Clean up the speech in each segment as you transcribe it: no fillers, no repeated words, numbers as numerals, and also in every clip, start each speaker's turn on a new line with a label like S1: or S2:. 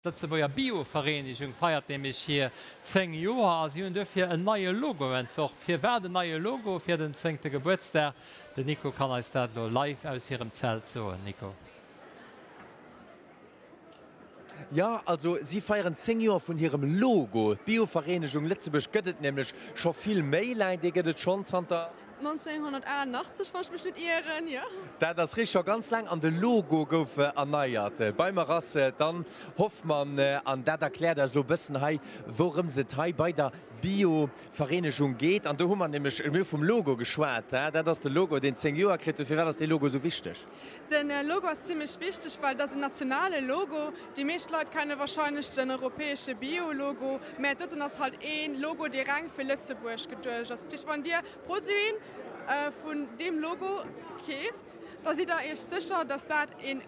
S1: D'Lëtzebuerger Bio-Vereenegung feiert nämlech hir 10 Joer a si hunn duerfir en neie Logo entworf. Firwat en neie Logo fir den zéngte Gebuertsdag? Den Nico kann eis dat elo live aus hirem Zelt soen. Nico.
S2: Jo, also si feieren 10 Joer vun hirem Logo. D'Bio-Vereenegung Lëtzebuerg gëtt et nämlech scho vill méi laang. Déi gëtt et schonn zanter.
S3: 1988, wann ech mech net ieren, jo.
S2: Dat ass richteg, scho ganz laang. An de Logo gouf erneiert. Bei mer ass d'Anne Hoffmann an dat erkläert eis elo e bëssen hei, wourëms et hei bei der Bio-Vereenegung geet. An do hu mer nämlech, mir hu vum Logo geschwat, dat ass de Logo, deen 10 Joer kritt huet. Firwat ass dee Logo esou wichteg?
S3: De Logo ass zimmlech wichteg, well et ass en nationale Logo. Déi meescht Leit kenne warscheinlech den europäesche Bio-Logo, mä doten ass halt ee Logo, dee reng fir Lëtzebuerg geduecht ass. Dat heescht, wann Dir Produiten vun deem Logo keeft, da sidd der Iech sécher, dass dat een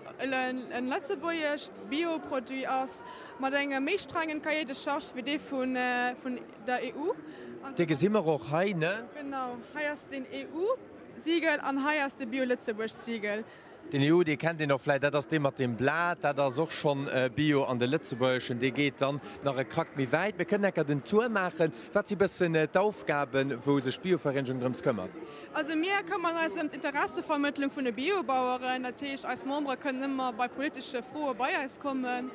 S3: lëtzebuergescht Bio-Produit ass, mat engem méi strengen Cahier de charges wéi dee vun der EU.
S2: Dee gesi mer och hei, ne?
S3: Genau, hei ass den EU-Siegel an hei ass de Bio Lëtzebuerg-Siegel.
S2: Den EU, dee kennt een och vläit, dat ass dee mat deem Blat, dat ass och schonn Bio. An de lëtzebuergeschen, dee geet dann nach e Krack méi wäit. Mir kënnen enker den Tour maachen. Wat si bëssen d'Aufgaben, wou sech d'Biovereenegung drëms këmmert?
S3: Also mir këmmern eis ëm d'Interessevermëttlung vun de Biobaueren. Dat heescht, eis Membere kënnen ëmmer bei politesche Froe bei eis kommen.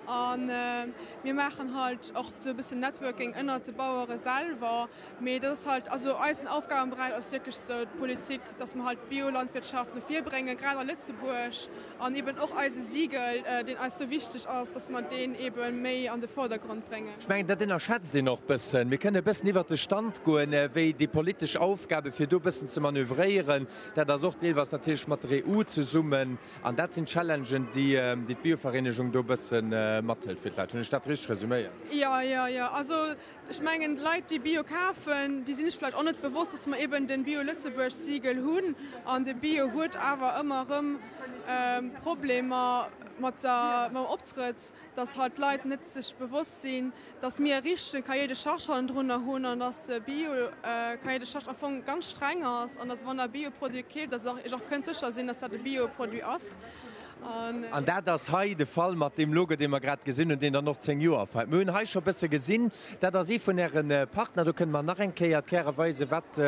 S3: A mir maachen halt och esou e bëssen Networking ënnert de Bauere selwer. Mee dat ass halt, also eisen Aufgabenberäich ass wierklech sou d'Politik, dass mer halt d'Biolandwirtschaft no vir bréngen, grad a Lëtzebuerg, an eben och eise Siegel, deen eis sou wichteg ass, dass mer deen ebe méi an de Vordergrond bréngen.
S2: Ech mengen, dat ënnerschätzt een och bëssen. Mir kënnen e bëssen iwwert de Stand goen, wéi déi politesch Aufgabe fir do e bëssen ze manövréieren, dat ass och deelweis natierlech mat der EU zesummen. An dat sinn d'Challengen, déi d'Biovereenegung do e bësse mathëlt fir d'Leit. Hunn ech dat richteg resuméiert?
S3: Jo, jo, jo. Also Ech mengen, d'Leit, déi Bio kafen, déi sinn sech vläicht och net bewosst, dass mer eben de Bio Lëtzebuerg Siegel hunn. An de Bio huet awer ëmmer erëm Problemer mat der, mam Optrëtt, dass halt d'Leit net sech bewosst sinn, dass mir e richtege Cahier de charges hannendrunner hunn an dass de Bio Cahier de charges am Fong ganz streng ass an dass wann Der e Bioproduit keeft, dass Der Iech och kënnt sécher sinn, dass dat e Bioproduit ass.
S2: An dat ass hei de Fall mat deem Logo, dee mer grad gesinn hunn, deen dann och 10 Joer feiert. Mir hunn hei scho e bësse gesinn, dat ass ee vun Äre Partner. Do kënne mer nach eng Kéier d'Käre weisen. Wat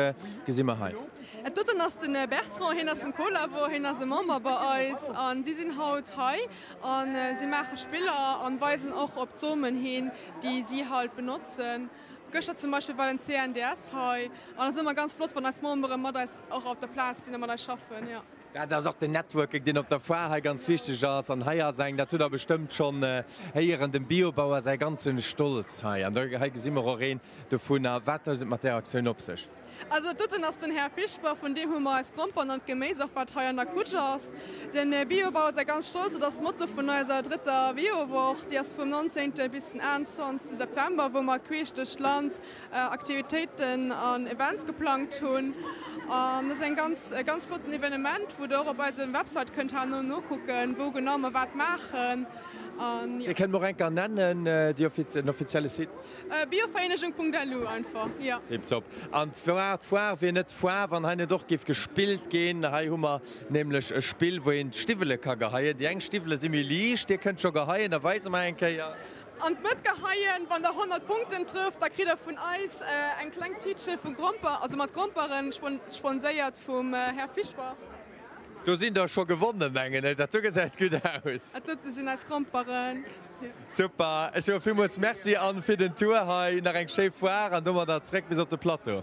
S2: gesi mer hei?
S3: Dat doten ass de Bertrand, hien ass vum Co-Labor, hien ass e Member bei eis a si sinn haut hei a si maache Spiller a weisen och op d'Somen hin, déi si halt benotzen. Gëschter zum Beispill war den CNDS hei an et ass ëmmer ganz flott, wann eis Membere mat eis och op der Plaz sinn a mat eis schaffen, jo.
S2: Dat ass och den Networking, deen op der Foire hei ganz wichteg ass. An hei ass eng, dat hutt Der bestëmmt schonn héieren, dem Biobauer säi ganze Stolz hei. An hei gesi mer och een dovunner. Wat huet et mat där Aktioun op sech?
S3: Also doten ass den Här Fischbach, vun deem hu mer eis Gromperen an d'Geméis och, wat hei an der Kutsch ass. Den Biobauer säi ganz Stolz, dat ass d'Motto vun eiser drëtter Biowoch. Déi ass vum 19. bis den 21. September, wou mer queesch duerch d'Land Aktivitéiten an Events geplangt hunn. An dat ass eng ganz, e ganz flotten Evenement, wou der och op eisem Website kënnt herno nokucken, wou genau mer wat maachen.
S2: An jo. Dee kënne mer och eng Kéier nennen, déi den offizielle Site.
S3: Biovereenegung.lu einfach, jo.
S2: Tiptop. An d'Foire, d'Foire wier net Foire, wann hei net och géif gespillt ginn. Hei hu mer nämlech e Spill, wou een d'Stiwwele ka geheien. Déi eng Stiwwele si méi liicht, Dir kënnt scho geheien, da weise mer eng Kéier.
S3: An d'Mëtt geheien. Wann der 100 Punkten trëfft, da kritt der vun eis eng kleng Tiitche vu Gromper, also mat Gromperen, sponséiert vum Här Fischbach.
S2: Do sinn der scho gewonnen, mengen ech. Dat do gesäit gutt aus.
S3: Dat dote sinn eis Gromperen.
S2: Super, ech soe villmools Merci an fir den Tour hei. Nach eng schéi Foire an domadder zréck bis op de Plateau.